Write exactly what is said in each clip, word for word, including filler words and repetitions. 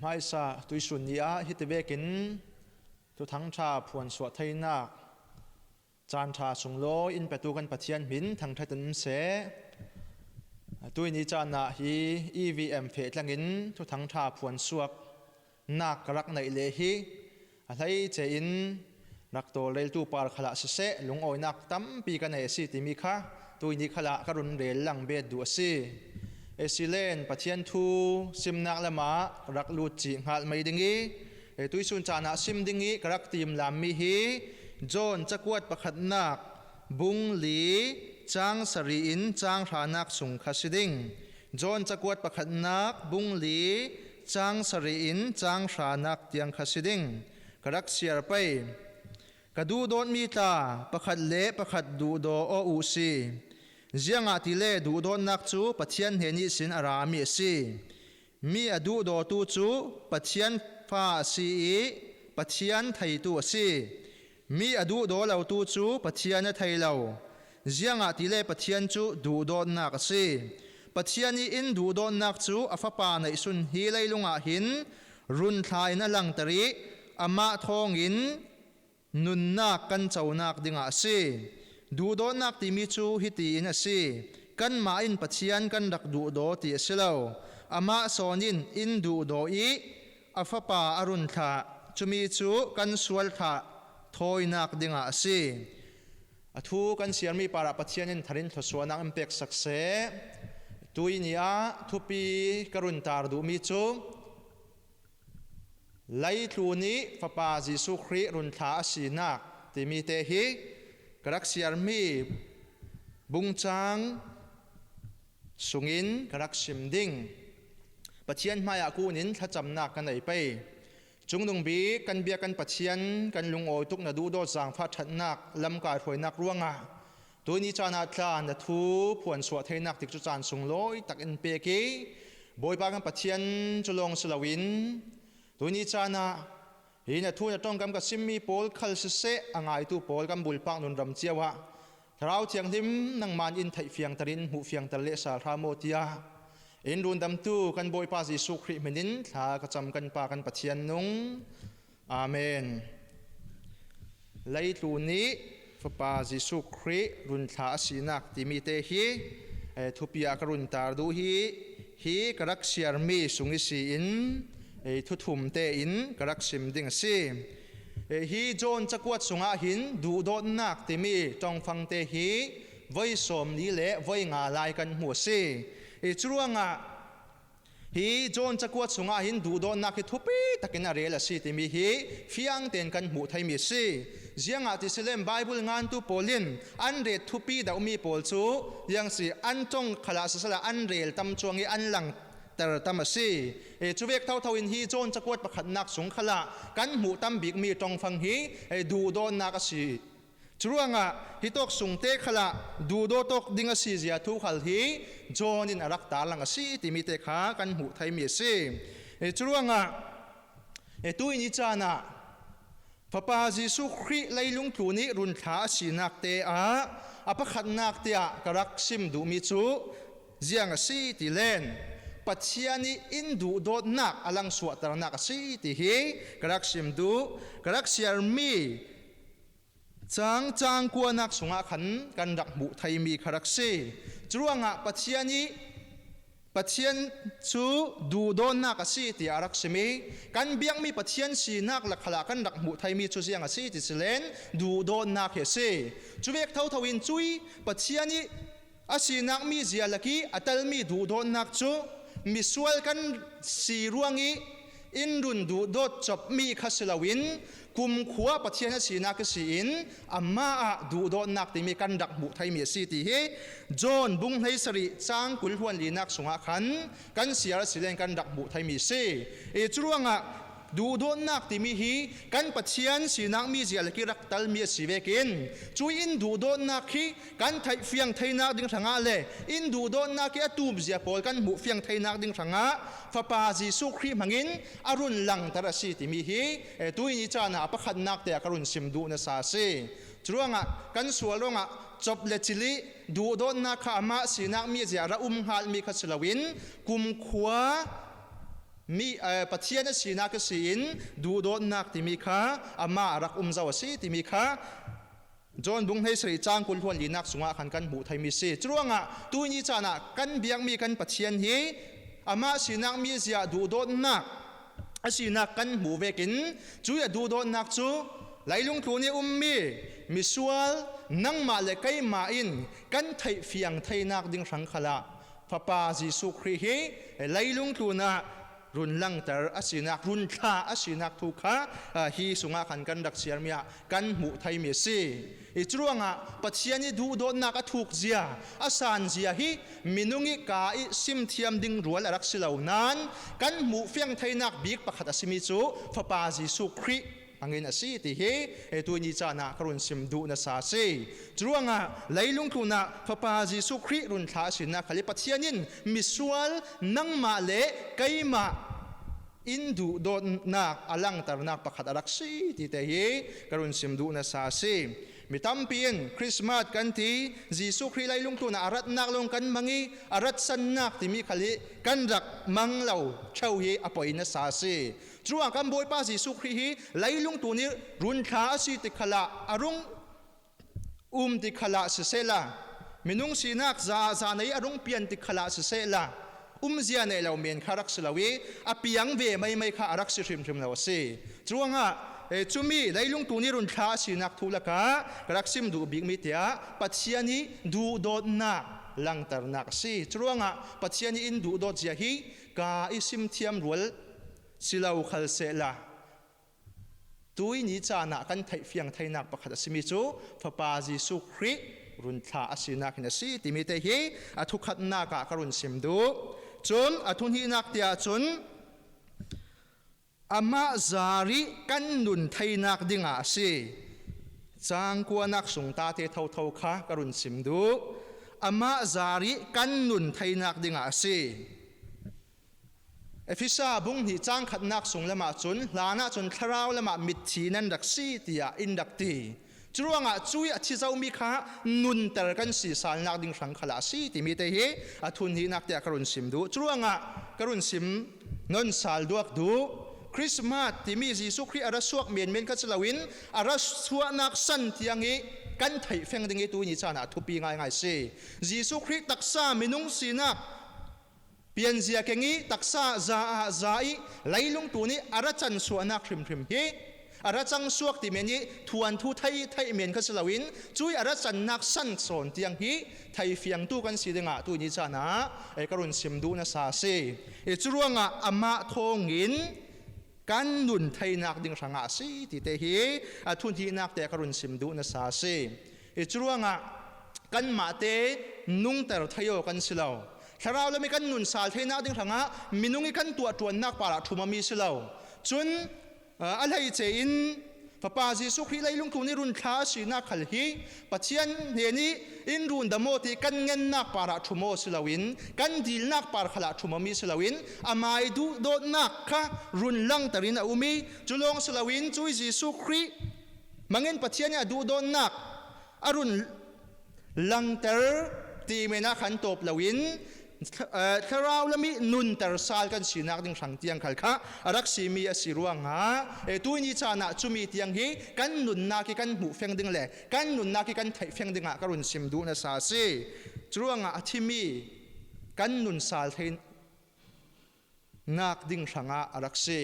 Hmaisa tuisun ni ah hiti vekin Thuthangṭha phuansuah theinak caan ṭha sunglawi in petu kan Pathian hmin thangṭhat in um seh. Tuini caan ah hi E V M feh tlangin Thuthangṭha phuansuak nak ka rak neih leh hi a hleice in rak tawlreltu par khalah siseh, lungawinak tampi ka nei a si timi kha tuini khalah ka run rel lang bet duh a si. Asilen Pathian thu simnak lamah ka rak lut cih hngalh mai ding i, tuisun caan ah sim ding i ka rak timlammi hi John cakuat pakhatnak bung li cang sarih in cang hranak sung kha si ding. John cakuat pakhatnak bung li cang sarih in cang hranak tiang kha si ding. Ka rak siar pei. Ka duhdawtmi tla pakhat le pakhat duhdaw aw uh si. Ziangahtile duhdawtnak cu Pathian hnen ihsin a rami a si. Mi a duhdawtu cu Pathian fa a si i Pathian theitu a si. Mi a duhdaw lotu cu Pathian a thei lo, ziangahtile Pathian cu duhdawtnak a si. Pathian i in duhdawtnak cu a Fapa neihsun hi leilung ah hin run thla in a langter i amah thawngin nunnak kan conak dingah a si. Duhdawtnak timi cu hiti in a si: kanmah in Pathian kan rak duhdaw ti a si lo. Amah sawn in in duhdaw i a Fapa a run thlah. Cumi cu kan sual thlah thawinak dingah a si. A thu kan siarmi parah Pathian in thar in thluasuahnak in peksak seh. Tuini ah thupi ka run tar duhmi cu, Leitlun i Fapa Jesuh Khrih run thla a sinak timi te hi ka rak siarmi bungcang sungin ka rak sim ding. Pathian hmaiah kunin thlacamnak ka nei pei. Cungnung bik kan bia kan Pathian kan lungawi tuk na duhdawt zaangfah ṭhatnak lamkai hruainak ruangah Tuini caan ah tla na thu phuansuah theinak tikcu caan sunglawi tak in pek i, Bawipa kan Pathian cu lawng si loin, tuini caan ah hi na thu na ṭongkam ka simmi pawl khal siseh, a ngaitu pawl kan bulpak nunram cio ah Thlarau Thianghlim nangman in theih fiangter in hmuh fiangter le sal hram aw tiah in rundamtu kan Bawipa Jesuh Khrih hmin in thla ka cam kan Pa kan Pathian nung. Amen. Leitlun i Fapa Jesuh Khrih run thla a sinak timi te hi, eh, thupi ah ka run tar duh hi, hi ka rak siarmi sung i si in, eh, thuthum te in ka rak sim ding a si. Eh, hi John cakuat sungah hin duhdawtnak timi ṭongfang te hi voi sawmli le voi nga lai kan hmu a si. Eh, curuangah Hi John cakuat sungah hin duhdawtnak hi thupi takin a rel a si timi hi fiang tein kan hmuh theimi a si. Ziangahtile Baibal ngantu pawl in an ret thupi deuhmi pawl cu ziang si, an ṭong khalah sisehla an rel tam cuang i an langter tam a si. E, cuvek thotho in hi John cakuat pakhatnak sung khalah kan hmuh tam bikmi ṭongfang hi, e, duhdawtnak a si. Curuangah hitawk sungte khalah duhdaw tawk ding a si zia thu khal hi John in a rak tarlang a si timi te kha kan hmuh theimi a si. E, curuangah, e, tuini caan ah Fapa Jesuh Khrih leilung tlun i run thla a sinak te ah a pakhatnak te ah ka rak sim duhmi cu ziang a si ti len Pathian i in duhdawtnak a langsuahternak a si ti hi ka rak sim duh. Ka rak siarmi cang, cang kuanak sungah khan kan rak hmuh theimi kha rak si. Curuangah Pathian i, Pathian cu duhdawtnak a si tiah a rak sim i, kan biakmi Pathian sinak lakhalah kan rak hmuh theimi cu ziang a si ti si len duhdawtnak hi a si. Cuvek thotho in cui Pathian i a sinakmi zia lak i a telmi duhdawtnak cu misual kan si ruang i in run duhdawt copmi kha si loin kumkhua Pathian a sinak i si in amah ah duhdawtnak timi kan rak hmuh theimi a si ti hi John bung hleisarih cang kul hluan linak sungah khan kan siar a si len kan rak hmuh theimi a si. I curuangah duhdawtnak timi hi kan Pathian sinakmi zia lak i rak telmi a si vekin cui in duhdawtnak hi kan theihfiang theinak ding hrangah le in duhdawtnak i a tumzia pawl kan hmuh fiang theinak ding hrangah Fapa Jesuh Khrih hmangin a run langter a si timi hi, eh, tuini caan ah a pakhatnak te ah ka run sim duh nasa a si. Curuangah kan sual ruangah cop le cil i duhdawtnak kha amah sinakmi zia ra um hngalhmi kha si loin kumkhua mi, eh, Pathian a sinak ihsin duhdawtnak timi kha amah a rak um zo a si timi kha John bung hleisarih cang kul hluan linak sungah khan kan hmuh thei mi si. Curuangah tuini caan ah kan biakmi kan Pathian hi amah sinak mizia duhdawtnak a sinak kan hmuh vekin, cui a duhdawtnak cu leilung tlun i ummi misual nangmah le keimah in kan theihfiang theinak ding hrang khalah Fapa Jesuh Khrih hi leilung tlunah run langter a sinak, run thla a sinak thu kha, ah, hi sungah khan kan rak siarmi ah kan hmuh theimi a si. I curuangah Pathian i duhdawtnak a thuk zia, a san zia hi minung i ka i simthiam ding rual a rak si lo nain kan hmuh fiang theinak bik pakhat a simi cu Fapa Jesuh Khrih hmangin a si ti hi, eh, tuini caan ah ka run sim duh nasa a si. Curuangah leilung tlunah Fapa Jesuh Khrih run thla a sinak khal i Pathian in misual nangmah le keimah in duhdawtnak a langternak pakhat a rak si ti te hi ka run sim duh nasa a si. Mi tampi in Christmas kan ti, Jesuh Khrih leilung tlunah a ratnak lawng kan mang i a ratsannak timi khal hi kan rak mang lo ṭheu hi a poi nasa a si. Curuangah kan Bawipa Jesuh Khrih hi leilung tlun i run thla a si ti khalah a rung um ti khalah sisehla, minung sinak za, za nei a rung pian ti khalah sisehla, umzia nei lo men kha rak si lo i a piang ve maimai kha a rak si hrimhrim lo a si. Curuangah, eh, cumi leilung tlun i run thla a sinak thu lakah ka rak sim duh bikmi tiah Pathian i duhdawtnak langternak a si. Curuangah Pathian i in duhdawt zia hi ka i simthiam rual si lo khal sehla, tuini caan ah kan theihfiang theinak pakhat a simi cu Fapa Jesuh Khrih run thla a sinak hin a si timi te hi a thukhatnak ah ka run sim duh. Cun a thuhnihnak tiah cun amah zar i kan nun theinak dingah a si. Cangkuanak sung tate thotho kha ka run sim duh. Amah zar i kan nun theinak dingah a si. Efesa bung hnih cang khatnak sung lamah cun, hlanah cun thlarau lamah mitthi nan rak si, tiah in rak ti. Curuangah cui a thi zomi kha nunter kan si salnak ding hrang khalah a si timi te hi a thuhnihnak tiah ka run sim duh. Curuangah ka run sim nawn sal duak duh. Christmas timi Jesuh Khrih a ra suak menmen kha si loin a ra suahnak san tiang i kan theihfeng ding i tuini caan ah thupi ngaingai si. Jesuh Khrih taksa minung sinak pianzia keng i taksa za ah za i leilung tlun i a ra cansuahnak hrimhrim hi a ra cangsuak ti men i thuanthu thei, theih men kha si loin cui a ra cannak san sawn tiang hi theifiangtu kan si dingah tuini caan ah, eh, ka run sim duh nasa a si. Eh, curuangah amah thawngin kan nun theinak ding hrangah a si tite hi a thuhnihnak te ka run sim duh nasa a si. Eh, curuangah kanmahte nungter thei aw kan si lo. Thlarau lam i kan nun sal theinak ding hrangah minung i kan tuahṭuannak parah ṭhum a mi si lo. Cun, aa, a hleice in Fapa Jesuh Khrih leilung tlun i run thla a sinak khal hi Pathian hnen i in rundam aw ti kan ngennak parah ṭhum aw si loin kan dilnak par khalah ṭhum a mi si loin amah i duhdawtnak kha run langter in a um i cu lawng si loin cui Jesuh Khrih hmangin Pathian i a duhdawtnak a run langter ti men ah khan tawp loin, thla-, eh, thlarau lam i nunter sal kan sinak ding hrang tiang khal kha a rak simi a si ruangah, eh, tuini caan ah cumi tiang hi kan nunnak i kan hmuh feng ding le kan nunnak i kan theih feng dingah ka run sim duh nasa a si. Curuangah a thimi kan nun sal thei nak ding hrangah a rak si.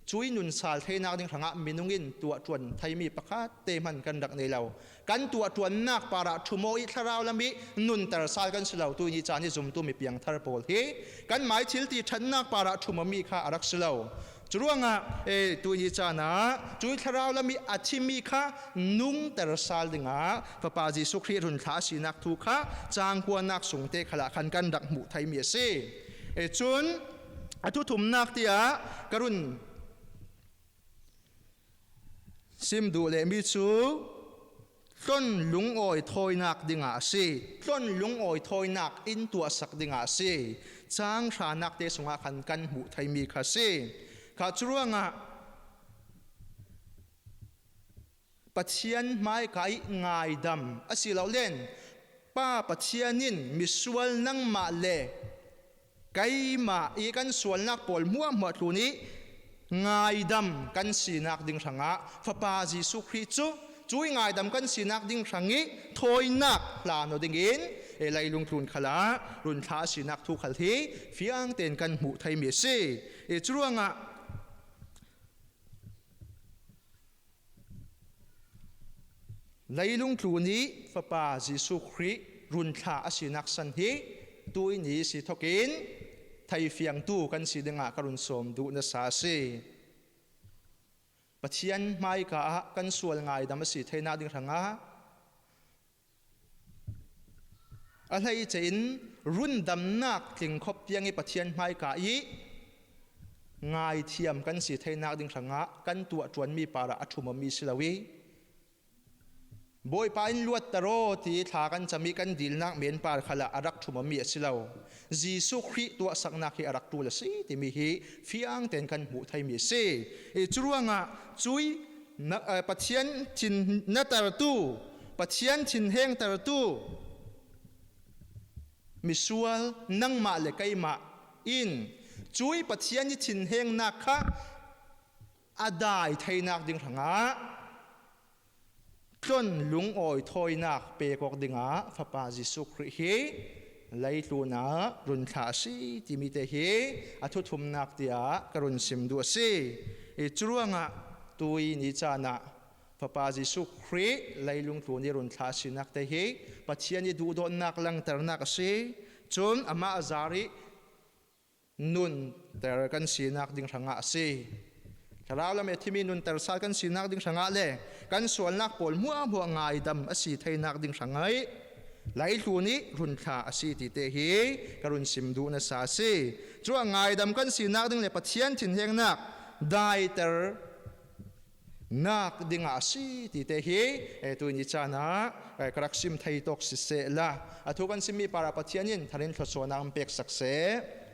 Cui nun sal theinak ding hrangah minung in tuahṭuan theimi pakhat te hman kan rak nei lo. Kan tuahṭuannak parah ṭhum aw i thlarau lam i nunter sal kan si lo. Tuini caan i zumtu mi piangthar pawl hi kanmah i thil ti ṭhatnak parah ṭhum a mi kha a rak si lo. Curuangah, eh, tuini caan ah cui thlarau lam i a thimi kha nungter sal dingah Fapa Jesuh Khrih run thla a sinak thu kha cangkuanak sungte khalah khan kan rak hmuh theimi a si. Eh, cun a thuthumnak tiah ka run sim duh lehmi cu hlon lungawi thawinak dingah a si. Hlon lungawi thawinak in tuahsak dingah a si. Cang hranak te sungah khan kan hmuh theimi kha a si. Kha curuangah Pathian hmaika i ngaidam a si lo len, Pa Pathian in misual nangmah le Keimah i kan sualnak pawl hmuahhmuah tlun i ngaidam kan sinak ding hrangah Fapa Jesuh Khrih cu, cui ngaidam kan sinak ding hrang i thawinak hlan aw dingin, e, leilung tlun khalah run thlah a sinak thu khal hi fiang tein kan hmuh theimi a si. E, curuangah leilung tlun i Fapa Jesuh Khrih run thlah a sinak san hi tuini si thokin theifiangtu kan si dingah ka run sawm duh nasa a si. Pathian hmaika ah kan sual ngaidam a si theinak ding hrangah a hleice in rundamnak tlingkhop tiang i Pathian hmaika i ngaithiam kan si theinak ding hrangah kan tuah ṭuanmi parah a ṭhum awmi si lo i, Bawipa in luatter aw ti thla kan cam i kan dilnak men par khalah a rak ṭhum awmi a si lo. Jesuh Khrih tuahsaknak hi a rak ṭul a si timi hi fiang tein kan hmuh theimi a si. I curuangah cui na, eh, Pathian thin natertu, Pathian thinhengtertu misual nangmah le keimah in cui Pathian i thinhengnak kha a dai theinak ding hrangah tlon lungawi thawinak pek awk dingah Fapa Jesuh Khrih hi leitlun ah run thlah a si timi te hi a thuthumnak tiah ka run sim duh a si. I curuangah tui ni caan ah Fapa Jesuh Khrih leilung tlun i run thlah a sinak te hi Pathian i duhdawtnak langternak a si. Cun amah a zar i nunter kan sinak ding hrangah a si. Thlarau lam e thimi nunter sal kan sinak ding hrangah le kan sualnak pawl hmuahhmuah ngaidam a si theinak ding hrangah i leitlun i run thlah a si ti te hi ka run sim duh nasa a si. Cuah ngaidam kan sinak ding le Pathian thinhengnak daiter nak dingah a si ti te hi, eh, tuini caan ah, eh, ka rak sim thei tawk siseh la, a thu kan simmi parah Pathian in thar in thluasuahnak an pek sak seh.